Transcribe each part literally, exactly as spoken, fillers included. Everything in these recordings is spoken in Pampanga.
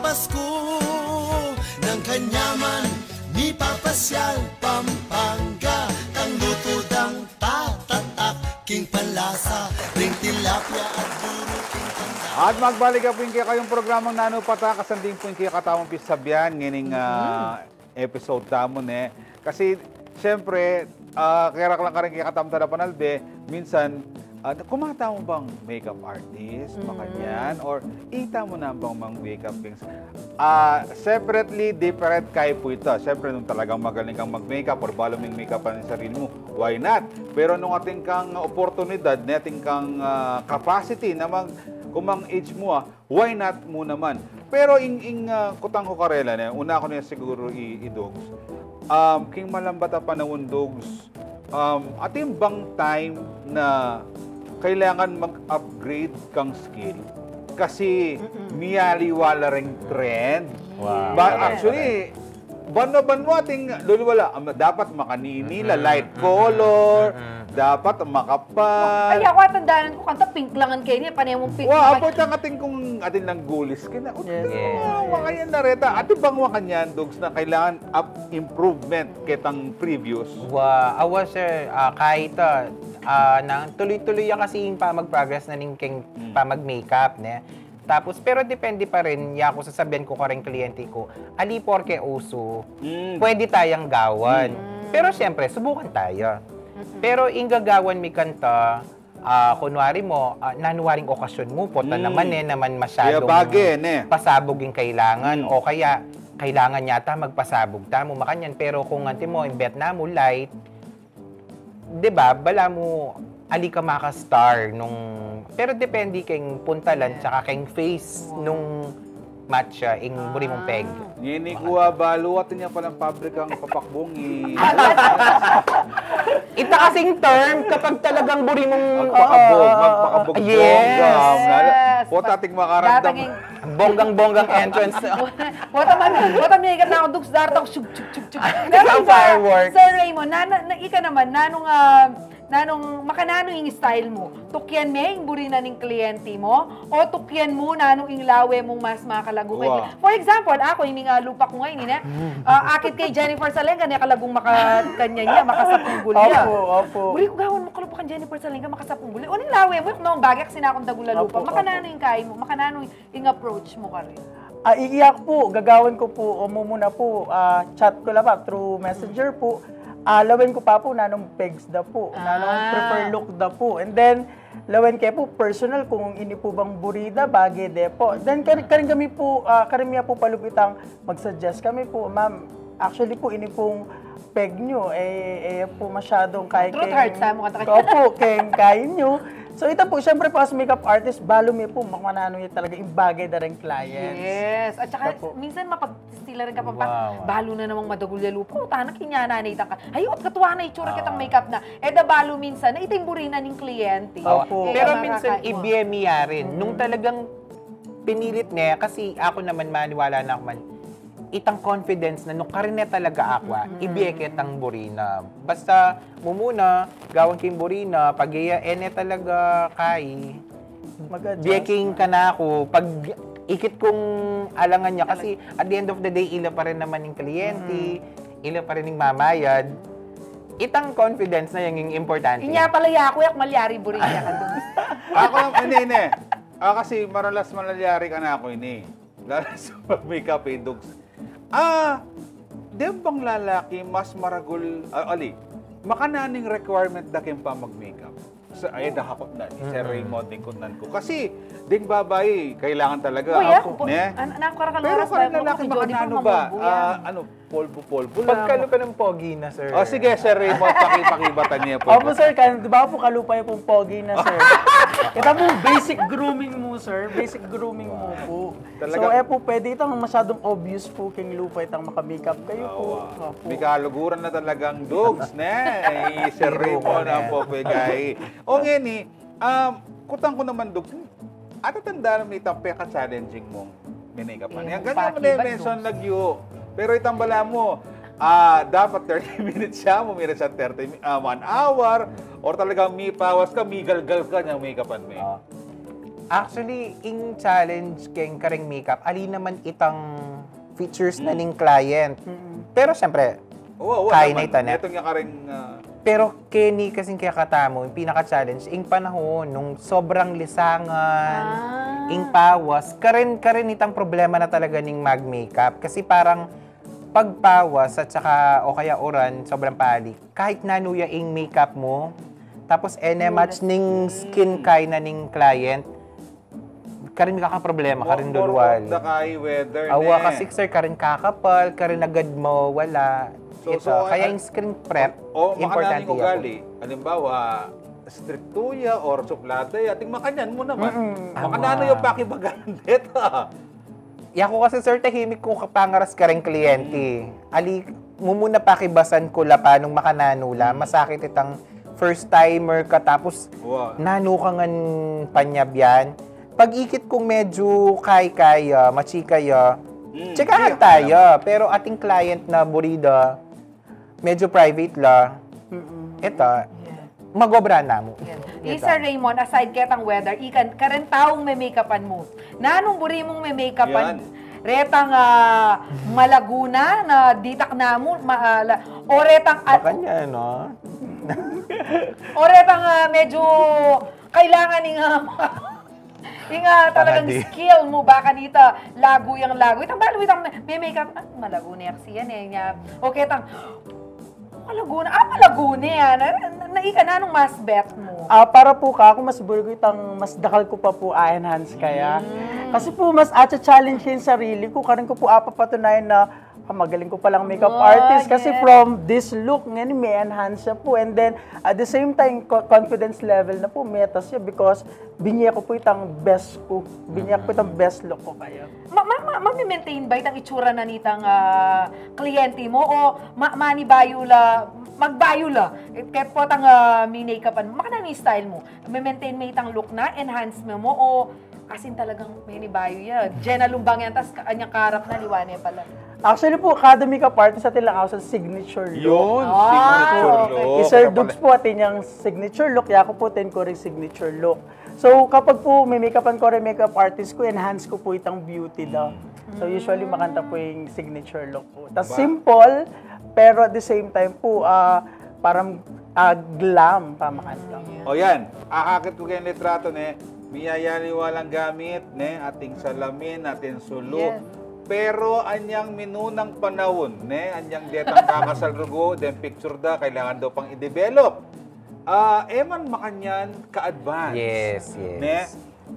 Pasko nang kanyaman, mipapasyal Pampanga, tang luto dang tatatak, king panlasa, ring tilapia at buro, king tanda. At magbalik ya pu ing kekayung programang Nanu Patakas, andin pu ing kekatamung pisabian ngening, ah, episode tamu, ne? Kasi, siyempre, ah, kaya lang karing kekatamu talapanalbe, minsan, ah, kumata mu bang makeup artist, makanyan, or ita mu na bang mang makeup kings? Ah, separately, different kayu pu ita. Siyempre, nung talagang magaling kang mag-makeup or balu ming makeupan ing sarili mu, why not? Pero nung atin kang oportunidad, ne, atin kang, ah, capacity na mag-, kung mang age mu, ah, why not mu naman? Pero ing, ing, ah, kutang ku karela, ne, una ku na siguru i-, idugs. Um, king malambat a panaun, dugs, um, atin bang time na kailangan mag-upgrade kang skill? Kasi mialiwa la ring trend. Wow. Ba-, correct, actually, correct. Banwa-banwa atin luluwa la, am, dapat makanini la, light color, dapat makapal. Ay, aku atandanan ku kanta, pink la ngan keni, pane mung pink. Wa, apo itang atin kung atin lang gulis kena. Yes. Yes. Wa, wa, kanyan na reta. Atin bang wa kanyan, dugs, na kailangan up, improvement ketang previous? Wa, awa, sir, ah, kahit, ah, ah, nang tuloy-tuloy ya kasi ing pamag-progress na ning keng pamag-makeup, ne? Tapos, pero depende pa rin, ya ku sasabian ku kareng kliyente ku, ali porke uso, pwede tayang gawan. Pero siyempre, subukan taya. Pero ing gagawan mi kanta, ah, kunwari mu, ah, nanu waring okasyon mu, pota naman, e naman masyadong bage, ne, pasabog ing kailangan, o kaya kailangan yata magpasabog tamu, makanyan. Pero kung anti mu, ing bet namu light, di ba, balamu ali ka maka-star nung, pero depende keng puntalan tsaka keng face nung match, ah, ing buri mung peg. Ngeni ku a balu, atin ya palang pabrikang papakbong i- Ita kasing term kapag talagang buri mung magpakabog, magpakabog, yes, bongga, lalo. Yes. Pota ating makaramdam. Datang ing bonggang-bonggang entrance. Pota man, pota man, ikit na aku, dugs, dartang, shug, shug, shug, shug. Pero ika, fireworks. Sir Raymond, na, na, na, ika naman, nanung, ah, nanung, makananu ing style mu? Tukyan me ing buri na ning kliyente mu? O tukyan mu, nanung ing lawe mung mas makalagu keni? Wa. For example, aku, ining, ah, lupa ku ngeni, ne? Ah, akit kay Jennifer Salenga, ne, kalagung makakanyan ya, makasapunggul ya. Opo, opo. Buri ku gawan mu kalupa kang Jennifer Salenga, makasapunggul ya. O ning lawe mu, nung bagay kasi na akong dagul a lupa. Opo, opo. Makananu ing kain mu? Makananu ing approach mu karin? Ah, iyak pu, gagawan ku pu, o mumuna pu, ah, chat ku la pa, through messenger pu. Ah, lawen ku pa pu, nanung pegs da pu, nanung prefer look da pu. And then, lawen ke pu, personal, kung ini pu bang buri da, bage de pu. Then, kar-, karin kami pu, ah, karin mi pu palupitang mag-suggest kami pu, ma'am, actually pu, ini pung peg nyu, e, e pu masyadong kay, truth hurts, keng, tama ka, opo, keng kain nyu. So, ita pu, siyempre pu, as makeup artist, balu mi pu, makananu ya talaga ing bage da reng clients. Yes. At saka, ita pu, minsan mapagtistila rin ka pa, wow, balu na namang madagul ya lupa. O, tana, kinyana na itang ka. Ay, ot katuwa na itsura ketang makeup na. E da balu minsan, na ita ing buri na ning kliyente. Opo. E, pero minsan, makakain mu. Ibie mi ya rin. Nung talagang pinilit ne, kasi aku naman, maniwala na aku man, itang confidence na nung karin ne talaga aku, ah, ibie ke itang buri na. Basta mumuna, gawan ke ing buri na, pag iya, e ne talaga kai. Mag-adjust. Bie king kanaku, pag ikit kung alangan ya, kasi at the end of the day, ila pa rin naman ing kliyente, ila pa rin ing mamayad. Itang confidence na yang ing importante. Inya pala ya aku, yak malyari buri ya ka dun. Aku, ini, ini. Ah, kasi maralas malalyari kanaku ini. Lalo sa pag-makeup, e, dugs. Ah, deng bang lalaki mas maragul, ah, ali, makananu ing requirement da keng pamag-makeup? Sa, ay, da hakot na, ni Sir Raymond, ing kutnan ku. Kasi, deng babai, kailangan talaga, ne? Pero karing lalaki, makananu ba? Ah, ano, polvo-polvo lang. Pagkalupa ng pogi na, sir. O, sige, Sir Raymond, paki-, pakibatan niya po. Opo, sir, kan-, di ba po kalupa yung pong pogi na, sir? Kita mo, basic grooming mo, sir. Basic grooming mo po. Talaga. So, e po, pwede itang masyadong obvious po keng lupa itang maka-makeup kayo po. Awa. Opo. May kaluguran na talagang dugs, ne? Sir Raymond, ang po, pwede. O, ngeni, um, kutang ku naman, dugs, atatandaan mi itang peka-challenging mung mini-makeup. Yan, ganyan mo na mention lagyu. Pero itang bala mo, ah, dapat thirty minutes siya, mumira siya thirty mi-, ah, one hour, or talagang mipawas ka, migalgal ka niyang makeupan mi. Ah. Actually, ing challenge keng kareng makeup, ali naman itang features na ning client. Pero siyempre, Uwa, uwa kaya naman. Na ita na. Itong niya kareng, ah, Pero keni kasing kaya katamu, yung pinaka-challenge, ing panahon, nung sobrang lisangan, Ah. ing pawas, karen, karen itang problema na talaga ning mag-makeup. Kasi parang pagpawas at saka, o kaya uran, sobrang pali. Kahit nanu ya ing makeup mo, tapos ene-match ning skin kaya na ning client, karen kaka problema, karen luluwali. More of the kay weather. Awa ne. Kasi, sir, karen kakapal, karen agad mawala. So, ito, so, kaya ah, yung screen prep, o, o, importante makananu ing ugali. Halimbawa, stricto ya or suplada ya, ating makanyan mu naman. Mm-mm. Makananu yung pakibagan deta? Yaku kasi, sir, tahimik ku kapangaras kareng kliyente. Ali, mumuna pakibasan ku la pa nung makananu la, masakit itang first timer ka, tapos nanu ka ngan panyabyan. Pag-ikit kung medyo kay-kaya, machika ya, tsikahan taya. Pero ating client na buri da, medyo private la. Ito, magobra na mu. Yan. Ito. Sir Raymond, aside ketang weather, ikan, karen taung me-makeupan mu. Nanung buri mung me-makeupan? Yan. Retang, ah, malagu na, na ditak na mu, ma-, ah, la-, o retang, ah, Makanyan, no? O retang, ah, medyo kailangan ning, ah, ing, ah, talagang skill mu, baka nita, lagu yang lagu. Itang balu, itang me-, me-makeup, ah, malagu na kasi yan eh, niya. O ketang, malagu na, ah, malagu na yan. Na, na, na, ika, nanung mas bet mu? Ah, para pu kaku, mas buri ku itang mas dakal ku pa pu a-enhance kaya. Kasi pu, mas atsa challenge ing sarili ku. Karen ku pu apapatunayan na, ah, magaling ku palang makeup artist. Kasi from this look, ngeni me-enhance ya pu. And then, at the same time, co-, confidence level na pu, metas ya because binye ku pu itang best ku. Binye ku pu itang best look ku kaya. Ma-, ma-, ma-, mame-maintain ba itang itsura na nitang, ah, kliyente mu o ma-, manibayu la, magbayu la? Ket potang, ah, mi-makeupan, makananu ing style mu? Me-maintain me itang look na, enhance me mu, o asin talagang manibayu ya? Diyan na lumbang yan, tas ka-, kanyang karap na, liwa ne pala. Actually pu, kada makeup artist atin lang ausan signature look. Yun, signature look. I Sir Dukes pu atin yang signature look, yaku pu atin ku ring signature look. So, kapag pu me-makeupan ku ring makeup artist ku, enhance ku pu itang beauty da. So, usually makanta pu ing signature look pu. Tas simple, pero at the same time pu, ah, parang, ah, glam pa makanta. O yan, akakit ku keng litrato ne, miyayaliwa lang gamit ne, ating salamin, ating sulu. Pero anyang minunang panaun ne, anyang detang kakasal rugu, deng picture da, kailangan daw pang i-develop. Ah, e man makanyan ka-advance. Yes, yes. Ne?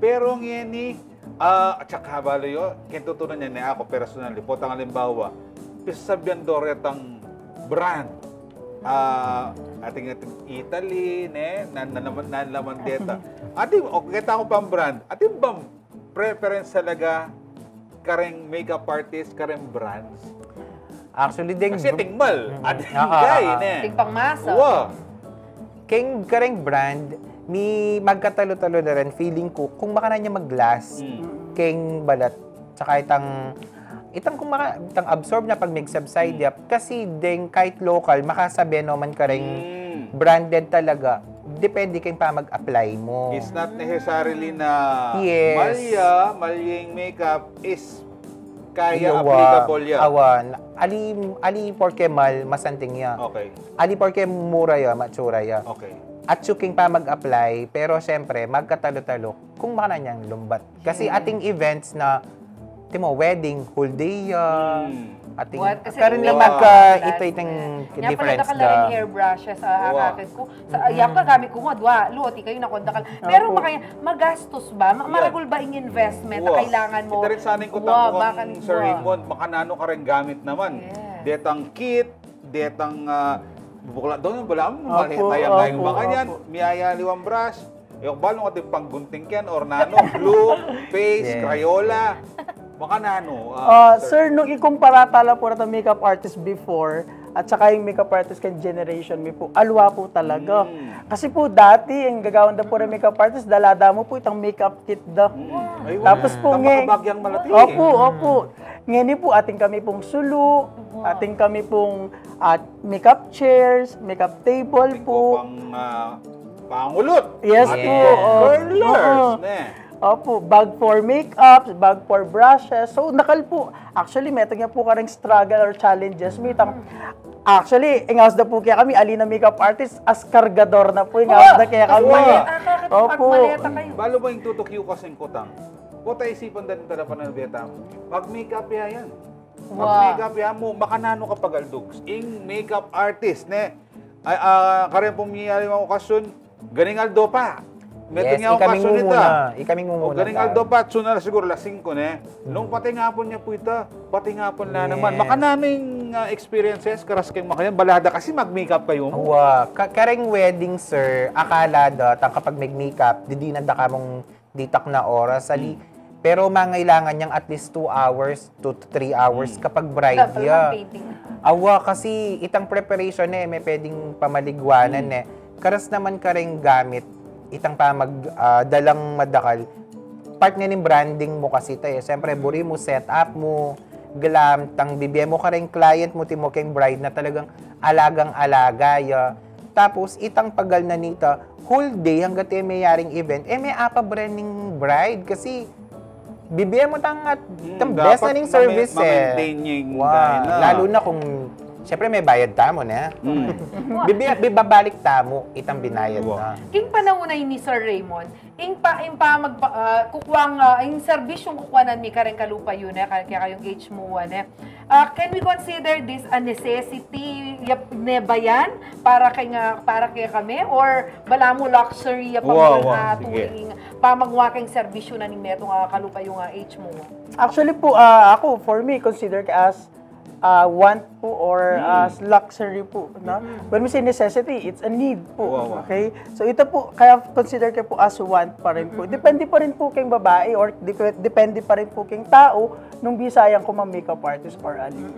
Pero ngeni, ah, at saka balu yu, keng tutunan ne, ne aku personally, potang alimbawa, pisasabyan do retang brand. Ah, ating, ating Italy, ne? Nan, nan, nan, nan laman deta. Ating, o, keta ku pang brand. Atin bang preference talaga kareng makeup artist, kareng brands? Actually, deng Kasi tingmal. Atin gay, ne? Ting pangmasa. Wa. Keng kareng brand, mi magkatalu-talu na rin, feeling ku, kung makanyan ya mag-last keng balat, tsaka itang, itang kung maka-, itang absorb na pag mag-subside ya. Kasi deng kahit local, makasabi no man kareng branded talaga, depende keng pamag-apply mu. It's not necessarily na malya, malya ing makeup is kaya applicable ya. Awa, awa. Ali, ali porke mal, masanting ya. Okay. Ali porke mura ya, matsura ya. Okay. Atyu king pamag-apply, pero siyempre, magkatalu-talu kung makanyan yang lumbat. Kasi ating events na, timo, wedding, whole day ya. Ating, kasi karin lang magka, ito, itang difference da. Nya pala da kalaring hairbrushes, ah, akakit ku. Sa, ah, yang kagamit ku nga, dua, luti kayu na kondakal. Pero makanya, magastos ba? Ma-, maragul ba ing investment na kailangan mu? Ita rin sana ing kutang ku kang Sir Raymond, makananu kareng gamit naman. Detang kit, detang, ah, bukla daw, bala mu, maleta yang makanyan, miyayaliwang brush, e ku balu kung atin panggunting ken, or nanu, glue, paste, Crayola. Makananu, ah, sir, nung ikumpara tala pu retang makeup artist before, at saka ing makeup artist keng generation mi pu, alwa pu talaga. Kasi pu dati, ing gagawan da pu reng makeup artist, dala da mu pu itang makeup kit da. Tapos pu nge-, opu, opu. Ngeni pu, atin kami pung sulu, atin kami pung, ah, makeup chairs, makeup table pu. Pang, ah, pangulut. Yes pu. Curlers, ne? Opo, bag for makeup, bag for brushes. So, nakal po. Actually, metung ya po kareng struggle or challenges. Mitang, actually, ingaus da po kekami, ali na makeup artist, as kargador na po, ingaus da kekami. Wow! Opo. Balu ba ing tutukiw kasing kutang? Kota isipan da rin talaga ng beta mo. Mag-makeup ya yan. Wow. Mag-makeup ya mo, makananu ka pagaldugs. Ing makeup artist, ne? Ay, ah, karen pung miyari mga okasyon, ganing aldo pa. Metung ya okasyon ita. Ikaming mumuna. O, ganing aldo pa, at suna na siguro alas singko, ne? Nung patingapun ya po ita, patingapun na naman. Makananu ing, ah, experiences, karas keng makanyan, balada kasi mag-makeup kayu mu. Wa, ka-, kareng wedding, sir, akala da, tang kapag mag-makeup, didinan da kamung ditak na oras, ali. Pero mangailangan yang at least two hours, two to three hours kapag bride ya. Awa, kasi itang preparation, eh, may pwedeng pamaligwanan, eh. Karas naman kareng gamit, itang pamag, ah, dalang madakal. Part nga ning branding mu kasi ita, eh. Siyempre, buri mu, set up mu, glam, tang bibie mu kareng client mu, timo keng bride na talagang alagang-alaga ya. Tapos, itang pagal na nita, whole day hanggat e me yaring event, e me apa branding bride kasi bibie mu tang at tang best na ning service, eh. Lalo na kung, siyempre, may bayad tamu, ne? Bibie, bibabalik tamu itang binayad na. King panaun na ini, Sir Raymond, ing pa, ing pa magpa, ah, kukuang, ah, ing serbisyung kukuanan mi kareng kalupa yu, ne, kaya kayung age mu, ne? Ah, can we consider this a necessity? Yap, ne ba yan? Para keng, ah, para kekami? Or balamu luxury ya pa, ah, turing pamagwa keng serbisyu na ning metung a kalupa yu nga age mu? Actually po, ah, ako, for me, consider ka as, ah, want po or as luxury po, no? When we say necessity, it's a need po. Okay? So, ito po, kaya consider ko po as want pa rin po. Depende pa rin po keng babae or dep-, depende pa rin po keng tao nung bisayan ko ma-makeup artist or ano.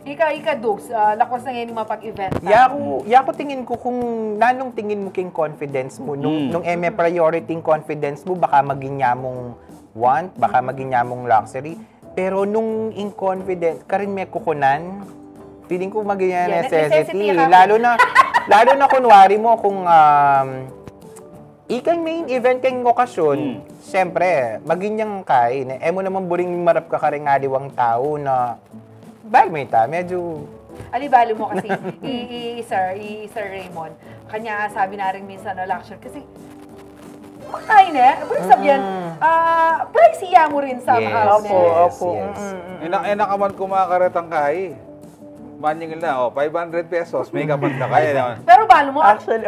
Ika, ika, Dugs, ah, lakwas na ngeni mapag-event. Yaku, yaku tingin ku kung nanung tingin mu king confidence mu, nung, nung e me priority ing confidence mu, baka maging ya mung want, baka maging ya mung luxury. Pero nung ing confidence, karin me kukunan, feeling ku maging ya necessity. Lalo na, lalo na kunwari mu kung, um, ikang main event keng okasyon, siyempre, maging yang kain, eh. E mu naman buring marap ka kareng aliwang tau na, bal mu ita, medyo... Ali, balu mu kasi, i, i, i Sir, i, i Sir Raymond, kanya sabi na rin minsan na luxury, kasi makain, eh. Ibig sabihin, ah, pricey ya mu rin somehow, ne? Opo, opo. Ena, ena ka man kumakaretang kai. Manyingil na, oh, five hundred pesos, makeup man ka, kaya naman. Pero balu mu, actually,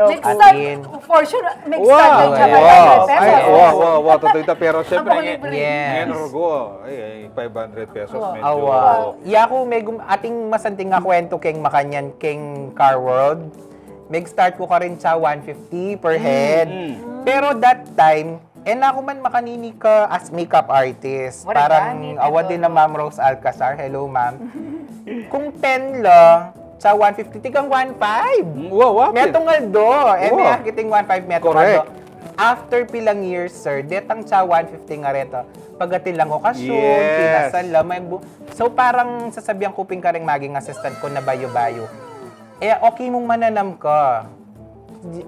for sure, mag-start na siya five hundred pesos. Wa, wa, wa, tutu ita, pero siyempre, ngayon, rugo, ay, ay, five hundred pesos, medyo. Yaku, me gum-, ating masanting a kwento keng makanyan, keng Car World. Mag-start ku karin sa one fifty per head. Pero that time, e na ku man makanini ka as makeup artist. Parang awa din na Ma'am Rose Alcazar. Hello, ma'am. Kung ten la, sa one fifty, tikang one five. Metung aldo. E me akiting one five, metung aldo. After pilang years, sir, detang sa one fifty nga reta. Pag-atin lang okasyon, kinasal la, may bu-, so, parang sasabian ku pin kareng maging assistant ku na bayu-bayu. E, okay mung mananam ka.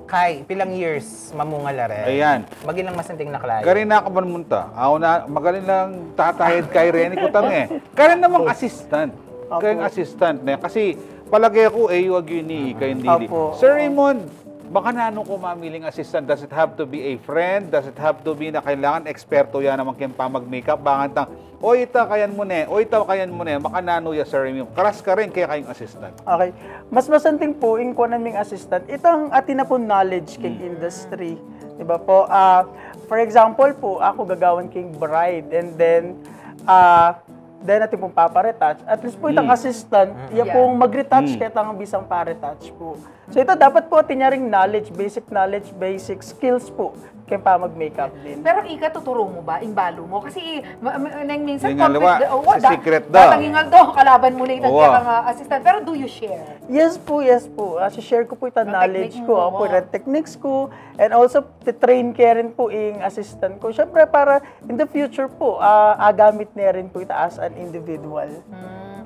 Kay, pilang years, mamunga la rin. Ayan. Maging lang masanting na client. Karin na ka man munta. Ako na, magaling lang tatahid kay Rene Kutang, eh. Karin namang assistant. Karin assistant na. Kasi, palagi ako, e, yu agini, kay dili. Sir Raymond, makananu ku mamiling assistant? Does it have to be a friend? Does it have to be na kailangan eksperto ya naman keng pamag-makeup? Baka tang, o ita, kayan mu ne, o ita, kayan mu ne, makananu ya, Sir Raymond? Karas karin kekayung assistant. Okay. Mas masanting pu ing kuanan ming assistant, itang atin na pung knowledge keng industry. Di ba po? Ah, for example po, ako gagawan keng bride, and then, ah, then atin pung papa-retouch. At least po itang assistant, ya pung mag-retouch ketang bisang pa-retouch po. So, ita dapat po atin ya ring knowledge, basic knowledge, basic skills po keng pamag-makeup din. Pero ika, tuturu mu ba ing balu mu? Kasi, ma-, ma-, neng minsan, secret da. Datang ing aldo, kalaban mu na itang kekang assistant. Pero do you share? Yes po, yes po. Ah, share ku po itang knowledge ku, opo, itang techniques ku. And also, titrain ke rin po ing assistant ku. Siyempre, para in the future po, ah, agamit ne rin po ita as an individual.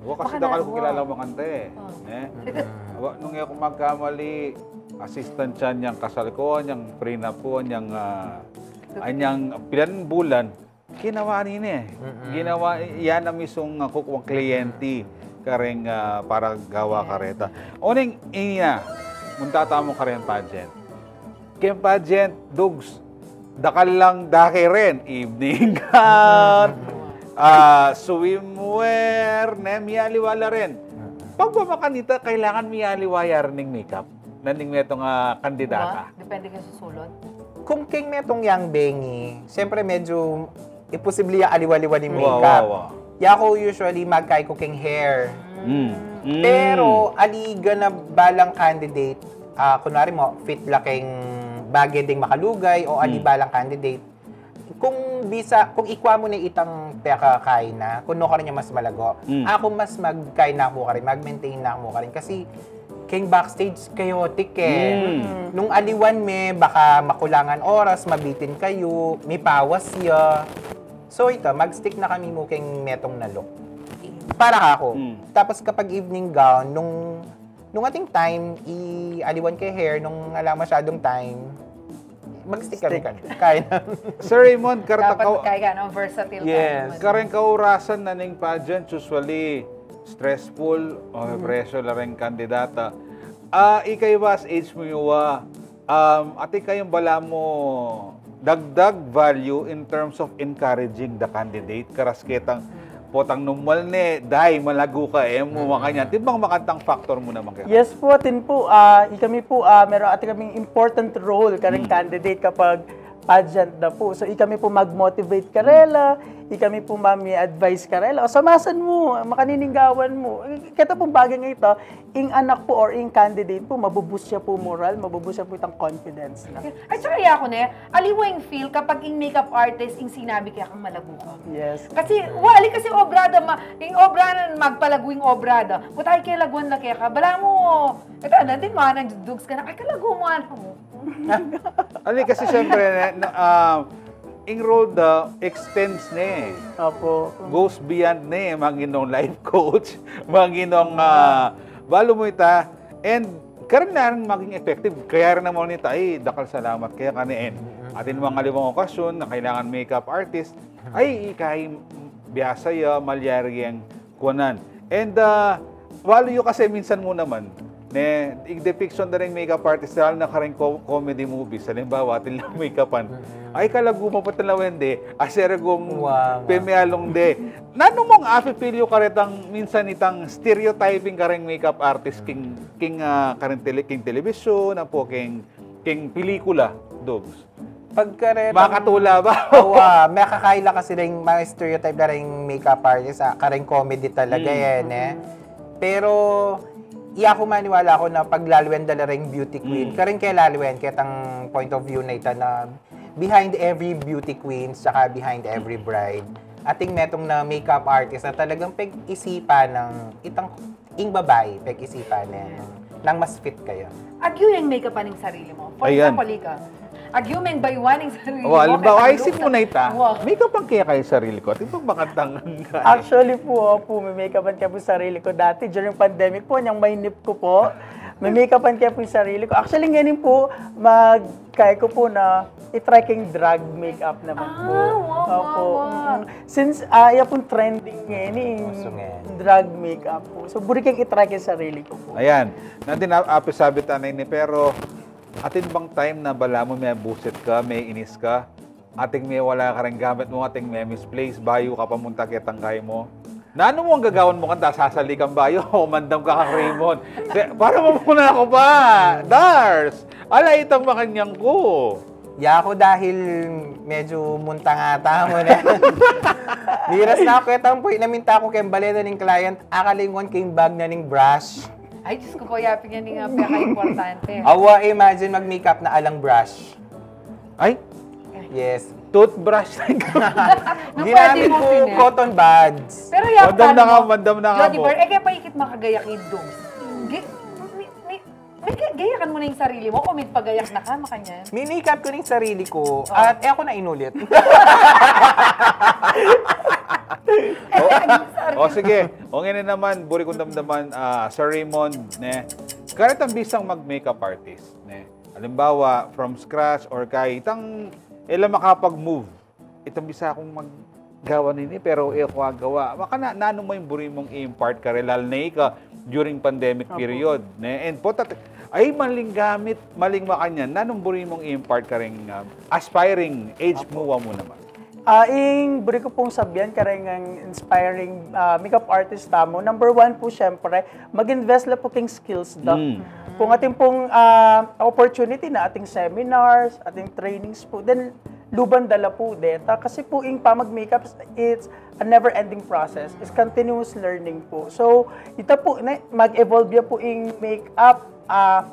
Wa, kasi dakal ku kilala makanta, eh. Ne? Wa, nung e ku magkamali, assistant siya niyang kasal ku, niyang prenup ku, niyang, ah, Anyang pilan bulan, ginawa ne. Ginawa, yan ang mismong, ah, kukuwang kliyente kareng, ah, para gawa kareta. Oneng inya, munta tamu kareng pageant. Keng pageant, Dugs, dakal lang dake ren, evening gown, ah, swimwear, ne, mialiwa la ren. Pag ba makanita, kailangan mialiwa ya ren ing makeup na ning metung a kandidata? Depende keng susulud. Kung keng metung yang bengi, siyempre medyo imposible ya aliwa-liwa ning makeup. Wa, wa. Yaku usually magkai ku keng hair. Mm. Mm. Pero ali gana balang candidate, ah, kunwari mo, fit la keng bage ding makalugay o ali balang candidate, kung bisa, kung ikwa mu ne itang pekakai na, kung nu karin ya mas malago. Mm. Aku mas magkai na ku karin, mag-maintain na ku karin. Kasi keng backstage, chaotic e. Mm. Nung aliwan me, baka makulangan oras, mabitin kayu, mipawas ya. So ita, mag-stick na kami mu keng metung na look. Para kaku. Mm. Tapos kapag evening gown, nung, nung ating time, ialiwan ke hair, nung ala masyadung time, mag-stick kami. Stick. Kaya na. Sir Raymond, karta Dapat ka, kaya ka, no? Versatile ka naman. Kareng kaurasan na ning pageant, usually, stressful, o pressure la reng kandidata. Ah, ika iwas age mu yu, ah, um, atin kayung balamu dagdag value in terms of encouraging the candidate. Karas ketang potang numal ne, day, malagu ka e mu, makanyan. Atin bang makantang factor mu naman kaya? Yes po, atin po, ah, ikami po, ah, meron atin kaming important role kareng candidate kapag pageant na po. So, ikami po mag-motivate karela, ikami po mami-advise karela. O, samasan mu, makanini ing gawan mu. Keta pung bage nga ita, ing anak po or ing candidate po, mabu-boost ya po moral, mabu-boost ya po itang confidence na. At saka yaku ne, aliwa ing feel kapag ing makeup artist, ing sinabi kaya kang malagu ka. Yes. Kasi, wali kasi obra da, ma, ing obra na magpalagu ing obra da. Kung tayo kaya laguan na kaya ka, balamu, ito, natin mo, anang Dugs ka na, ay, kalagu mu, ano mo. Ali kasi siyempre, ne, na, ah, ing role da extends ne. Opo. Goes beyond ne, manginong life coach, manginong, ah, balu mu ita, and karin na rin maging effective. Kaya rin naman ita, ay, dakal salamat kaya ka ne, and atin mga aliwang okasyon na kailangan makeup artist, ay, ikay, biasa ya, malyari yang kuanan. And, ah, balu yu kasi minsan mu naman, ne, ing depiction da ring makeup artist, lalu na kareng co-, comedy movies, halimbawa, atin lang makeupan. Ay, kalagu mu pa talawen de, asera gung pemialung de. Nanu mung api-feel yu karetang minsan itang stereotyping kareng makeup artist king, king, ah, kareng tele-, king telebisyon, apo king, king pelikula, Dugs? Pagkaretang makatula ba? Awa, makakaila kasi ring mga stereotype na ring makeup artist, ah, kareng comedy talaga yan, eh. Pero, iya ku maniwala ku na paglaluen da la ring beauty queen, kareng kaya laluen, ketang point of view na ita na behind every beauty queen, saka behind every bride, atin metung na makeup artist na talagang peg-isipan ng itang ing babai, peg-isipan ne nang mas fit kaya. Agyu yang makeupan ing sarili mu. For example, ika. Agyu meng baywan ing sarili mu. Halimbawa, isip mu na ita. Makeupan kaya kaya sarili ku? Atin pang makatang. Actually po, opo, me-makeupan kaya po sarili ku. Dati, during pandemic po, anyang mainip ku po, me-makeupan kaya po sarili ku. Actually, ngayon po, mag- kaya ku po na i-try king drag makeup naman po. Ah, wow, wow, wow. Since, ah, iya pong trending ngayon ing drag makeup po. So, buri keng i-try king sarili ku po. Ayan. Natin, ah, api sabi ta na ini, pero atin bang time na balamu mebuset ka, mainis ka, atin mewala kareng gamit mu, atin me-misplace, bayu ka pa munta ketang kai mu? Nanu mung gagawan mu kanta, sasali kang bayu o mandam ka kang Raymond? Para mamuna ku pa, Dars! Ala, itang makanyan ku. Yaku dahil medyo munta nga tamu ne. Miras na ku ketang puy, naminta ku keng bale na ning client, akalinguan ku ing bag na ning brush. Ay, Diyos ku po, yapin yan ing, ah, peka-importante. Awa, imagine mag-makeup na alang brush. Ay? Yes. Toothbrush. Ginamit ku cotton buds. Pero yapin mo, mandam na ka, mandam na ka. Jody Bar, e kaya paikit makagayak ing Dugs. Gi-, mi-, mi-, mi-, gayakan mu na ing sarili mu, o migpagayak na ka, makanyan? Mi-makeup ku na ing sarili ku, at e ku na inulit. O, sige. O, ngeni naman, buri kung damdaman, ah, Sir Raymond, ne? Karetang bisang mag-makeup artist, ne? Halimbawa, from scratch or kay itang e la makapag-move. Itang bisa kung maggawa nini, pero e ku agawa. Makana, nanu mu ing buri mung i-impart karela, lalo na ika during pandemic period, ne? And po, tat-, ay, maling gamit, maling makanyan. Nanung buri mung i-impart kareng, ah, aspiring age MUA mu naman? Ah, ing buri ku pung sabian kareng inspiring, ah, makeup artist tamu, number one po, syempre, mag-invest la po king skills da. Mm. Kung atin pung, ah, opportunity na ating seminars, ating trainings po, then luban da la po deta. Kasi po, ing pamag-makeup, it's a never-ending process. It's continuous learning po. So, ita po, ne, mag-evolve ya po ing makeup, ah,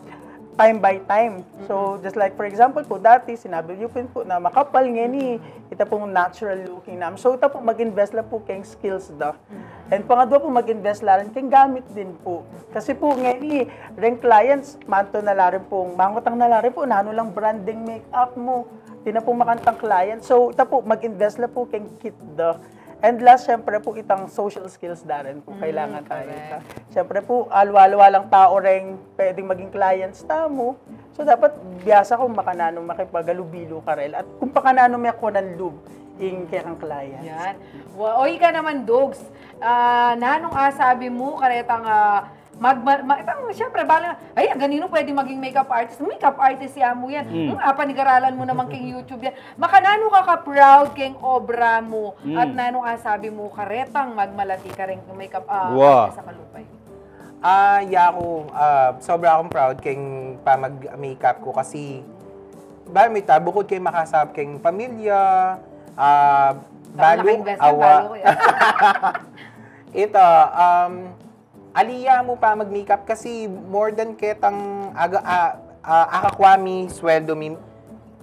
time by time. So, just like, for example po, dati, sinabi niyo po, po na makapal, ngeni, ita pong natural looking namu. So, ita po, mag-invest la po keng skills da. And pangadwa po, mag-invest la rin keng gamit din po. Kasi po, ngeni, reng clients, manto na la rin po, mangutang na la rin po, nanu lang branding makeup mu. Di na po makantang client. So, ita po, mag-invest la po keng kit da. And last, syempre po, itang social skills da rin po, kailangan tayo. Correct. Syempre po, aliwa-aliwa lang tau reng pwedeng maging clients tamu. So, dapat biasa kung makananu makipagalubilu karela. At kung pakananu mekunan lub ing kekang clients. Yan. Wa-, o, ika naman, Dogs. Ah, nanung asabi mu karetang, ah, mag-, ma-, ma-, itang, syempre, bala, ay, ganinu pwede maging makeup artist? Makeup artist ya mu yan. Mm. Hmm, apanigaralan mu naman keng YouTube yan. Makananu ka ka-proud keng obra mu? Mm. At nanung asabi mu karetang magmalati kareng makeup, ah, artist a kalupa yu? Ah, yaku, ah, sobra akung proud keng pamag-makeup ku kasi, bala mu ita, bukud keng makasaup keng pamilya, ah, balu, naka-invest na, awa. Balu, eh. Ita, um, ali ya mu pamag-makeup kasi more than ketang aga-, ah, ah, akakua mi sweldo mi,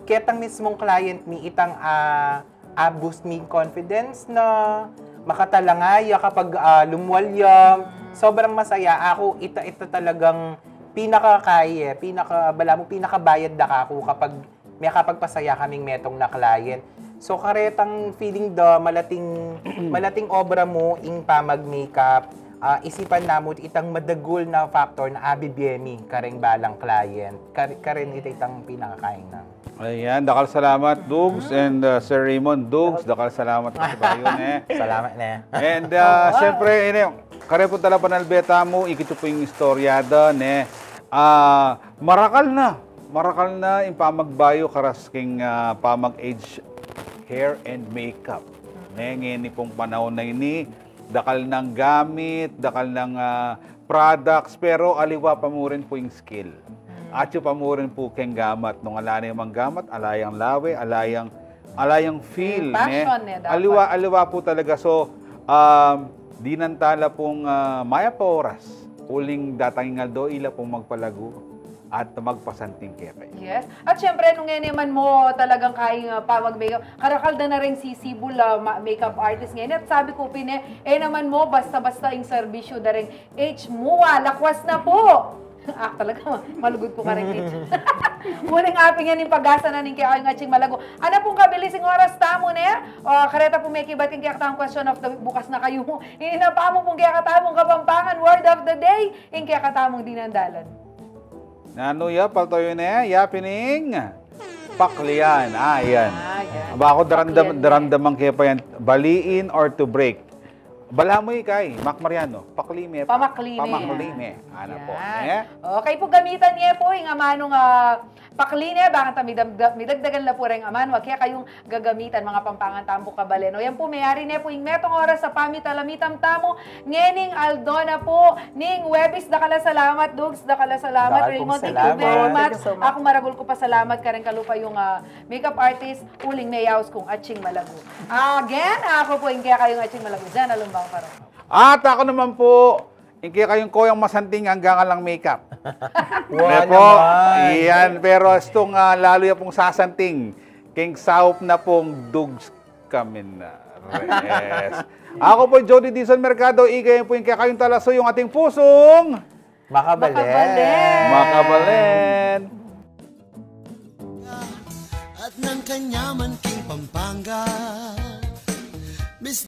ketang mismung client mi itang, ah, a-boost mi confidence na, makatalanga ya kapag, ah, lumwal ya. Sobrang masaya. Aku, ita, ita talagang pinakakaya, pinaka, bala mu, pinakabayad da kaku kapag mekapagpasaya kaming metung na client. So, karetang feeling da, malating, malating obra mu ing pamag-makeup, ah, isipan namu itang madagul na factor na abibie mi kareng balang client. Kar-, karen ita itang pinakakaing na. Ayan, dakal salamat, Dugs, and, uh, Sir Raymond. Dugs, dakal salamat kasi bayu, ne? Salamat, ne? And, uh, siyempre, ini, kare pung talapanalbe tamu, ikit yu pu ing istorya da, ne? Ah, marakal na, marakal na ing pamagbayu karas king, ah, pamag-age hair and makeup. Ne, ngeni pung panaun a ini, dakal nang gamit, dakal nang, ah, products, pero aliwa pa mu rin pu ing skill. Atyu pa mu rin pu keng gamat. Nung ala ne mang gamat, ala yang lawe, ala yang, ala yang feel, ne? Passion, ne, dapat. Aliwa, aliwa pu talaga. So, um, dinan ta la pung, ah, mayap a oras. Uling datang ing aldo, ila pung magpalagu at magpasanting kekayu. Yes. At siyempre, nung ngeni man mu talagang kayang, ah, pamag-makeup, karakal da na ring sisibul a ma-, makeup artist ngeni. At sabi ku pin e, e naman mu, basta-basta ing serbisyu da ring age MUA, lakwas na pu. Ah, talaga, ma-, malugud pu kareng age. Muning apingan ing pag-asa na ning kekayung atsing malagu. Ana pung kabilis ing oras tamu, ne? O, kareta pu mekibat ing kekatamung question of the week, bukas na kayu. Ina pa mu pung kekatamung Kapampangan word of the day, ing kekatamung dinan dalan. Nanu ya, paltayu ne, ya pin ing paklian. Ah, yan. Ah, yan. Ba, aku daramdam-, paklian, daramdaman ke pa yan. Baliin or to break. Bala mu ikay, Mac Mariano, pakli me pa. Pamakli me. Pamakli me. Ana pu, yan, ne? Okay pu, gamitan ye pu ing amanung, ah, pakli ne, bang ta midam-, midagdagan la pu reng amanu, kekayung gagamitan, mangapampangan tamu, kabalen. O yan pu, meyari ne pu ing metung oras a pamitalamitam tamu ngening aldo na pu ning Huwebes. Dakal a salamat, Dugs. Dakal a salamat, Raymond. Dakal pung salamat. Thank you very much. Thank you so much. Aku maragul ku pasalamat kareng kalupa yung, ah, makeup artist, uling meyaus kung atsing malagu. Again, aku pu ing kekayung atsing malagu, Jan Alumbang Parong. At aku naman pu, ing kekayung koyang masanting anggang alang makeup. Wa naman. Iyan, pero estung, ah, lalu ya pung sasanting keng saup na pung Dugs Kaminares. Aku pu Jody Dizon Mercado, ika pu ing kekayung talasuyung ating pusung makabalen. Makabalen. Makabalen. At nang kanyaman king Pampanga.